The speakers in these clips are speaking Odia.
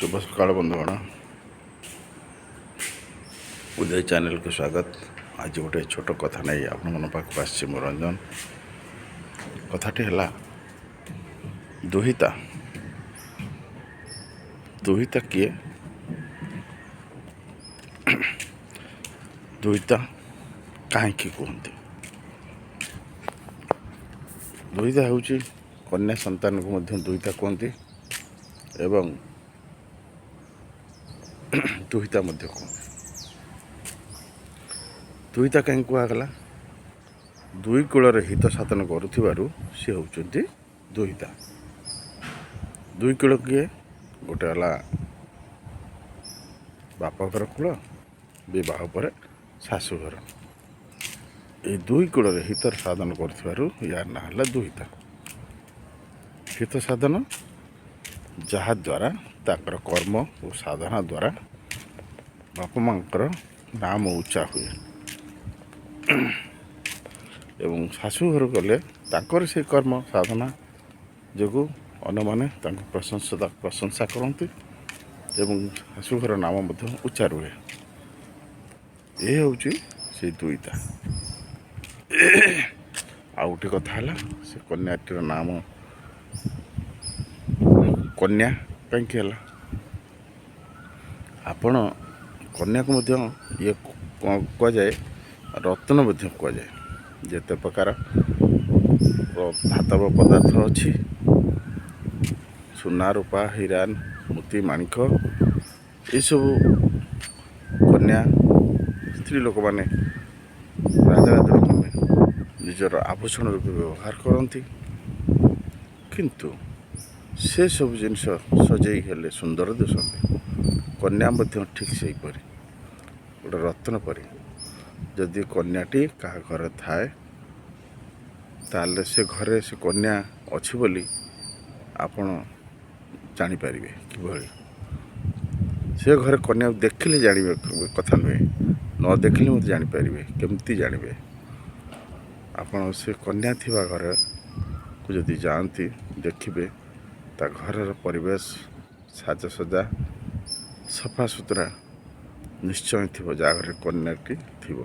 ଶୁଭ ସକାଳ ବନ୍ଧୁଗଣ, ଉଦୟ ଚ୍ୟାନେଲକୁ ସ୍ୱାଗତ। ଆଜି ଗୋଟେ ଛୋଟ କଥା ନେଇ ଆପଣମାନଙ୍କ ପାଖକୁ ଆସିଛି ମୁଁ ରଞ୍ଜନ। କଥାଟି ହେଲା ଦୁହିତା। ଦୁହିତା କିଏ, ଦୁହିତା କାହିଁକି କୁହନ୍ତି? ଦୁହିତା ହେଉଛି କନ୍ୟା ସନ୍ତାନକୁ ମଧ୍ୟ ଦୁହିତା କୁହନ୍ତି ଏବଂ ଦୁହିତା ମଧ୍ୟ କୁହନ୍ତି। ଦୁହିତା କାହିଁକି କୁହାଗଲା? ଦୁଇ କୂଳରେ ହିତ ସାଧନ କରୁଥିବାରୁ ସେ ହେଉଛନ୍ତି ଦୁହିତା। ଦୁଇ କୂଳ କିଏ? ଗୋଟେ ହେଲା ବାପଘର କୂଳ, ବିବାହ ପରେ ଶାଶୁଘର। ଏଇ ଦୁଇ କୂଳରେ ହିତ ସାଧନ କରୁଥିବାରୁ ୟାର ନାଁ ହେଲା ଦୁହିତା। ହିତ ସାଧନ ଯାହାଦ୍ୱାରା ତାଙ୍କର କର୍ମ ଓ ସାଧନା ଦ୍ୱାରା ବାପା ମାଆଙ୍କର ନାମ ଉଚ୍ଚା ହୁଏ ଏବଂ ଶାଶୁଘର ଗଲେ ତାଙ୍କର ସେ କର୍ମ ସାଧନା ଯୋଗୁଁ ଅନ୍ୟମାନେ ତାଙ୍କୁ ପ୍ରଶଂସା କରନ୍ତି ଏବଂ ଶାଶୁଘର ନାମ ମଧ୍ୟ ଉଚ୍ଚା ରୁହେ। ଏ ହେଉଛି ସେ ଦୁଇତା। ଆଉ ଗୋଟେ କଥା ହେଲା, ସେ କନ୍ୟାଟିର ନାମ କନ୍ୟା କାହିଁକି ହେଲା? ଆପଣ କନ୍ୟାକୁ ମଧ୍ୟ ଇଏ କୁହାଯାଏ, ରତ୍ନ ମଧ୍ୟ କୁହାଯାଏ। ଯେତେ ପ୍ରକାର ଧାତବ ପଦାର୍ଥ ଅଛି, ସୁନା, ରୂପା, ହୀରା, ମୋତି, ମାଣିକ, ଏସବୁ କନ୍ୟା ସ୍ତ୍ରୀ ଲୋକମାନେ, ରାଜାରାଜମାନେ ନିଜର ଆଭୂଷଣ ରୂପେ ବ୍ୟବହାର କରନ୍ତି। କିନ୍ତୁ ସେସବୁ ଜିନିଷ ସଜେଇ ହେଲେ ସୁନ୍ଦର ଦିଶନ୍ତି। କନ୍ୟା ମଧ୍ୟ ଠିକ୍ ସେହିପରି ଗୋଟେ ରତ୍ନ ପରି। ଯଦି କନ୍ୟାଟି କାହା ଘରେ ଥାଏ, ତାହେଲେ ସେ ଘରେ ସେ କନ୍ୟା ଅଛି ବୋଲି ଆପଣ ଜାଣିପାରିବେ କିଭଳି? ସେ ଘରେ କନ୍ୟାକୁ ଦେଖିଲେ ଜାଣିବେ କଥା ନୁହେଁ, ନ ଦେଖିଲେ ମଧ୍ୟ ଜାଣିପାରିବେ। କେମିତି ଜାଣିବେ ଆପଣ? ସେ କନ୍ୟା ଥିବା ଘରକୁ ଯଦି ଯାଆନ୍ତି, ଦେଖିବେ ତା ଘରର ପରିବେଶ ସାଜସଜା ସଫାସୁତୁରା ନିଶ୍ଚୟ ଥିବ, ଯାହା ଘରେ କନ୍ୟାଟି ଥିବ,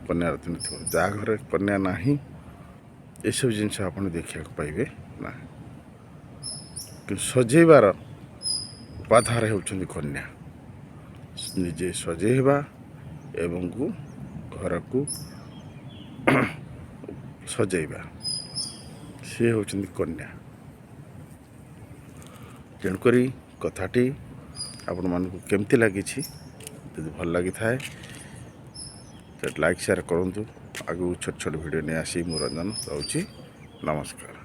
କନ୍ୟା ରତ୍ନ ଥିବ। ଯାହା ଘରେ କନ୍ୟା ନାହିଁ, ଏସବୁ ଜିନିଷ ଆପଣ ଦେଖିବାକୁ ପାଇବେ ନାହିଁ। କିନ୍ତୁ ସଜେଇବାର ଉପାଧାର ହେଉଛନ୍ତି କନ୍ୟା। ନିଜେ ସଜେଇ ହେବା ଏବଂ ଘରକୁ ସଜେଇବା, ସେ ହେଉଛନ୍ତି କନ୍ୟା। ତେଣୁକରି କଥାଟି ଆପଣମାନଙ୍କୁ କେମିତି ଲାଗିଛି? ଯଦି ଭଲ ଲାଗିଥାଏ, ଲାଇକ୍, ସେୟାର କରନ୍ତୁ। ଆଗକୁ ଛୋଟ ଛୋଟ ଭିଡ଼ିଓ ନେଇ ଆସି ମୁଁ ରଞ୍ଜନ ରହୁଛି। ନମସ୍କାର।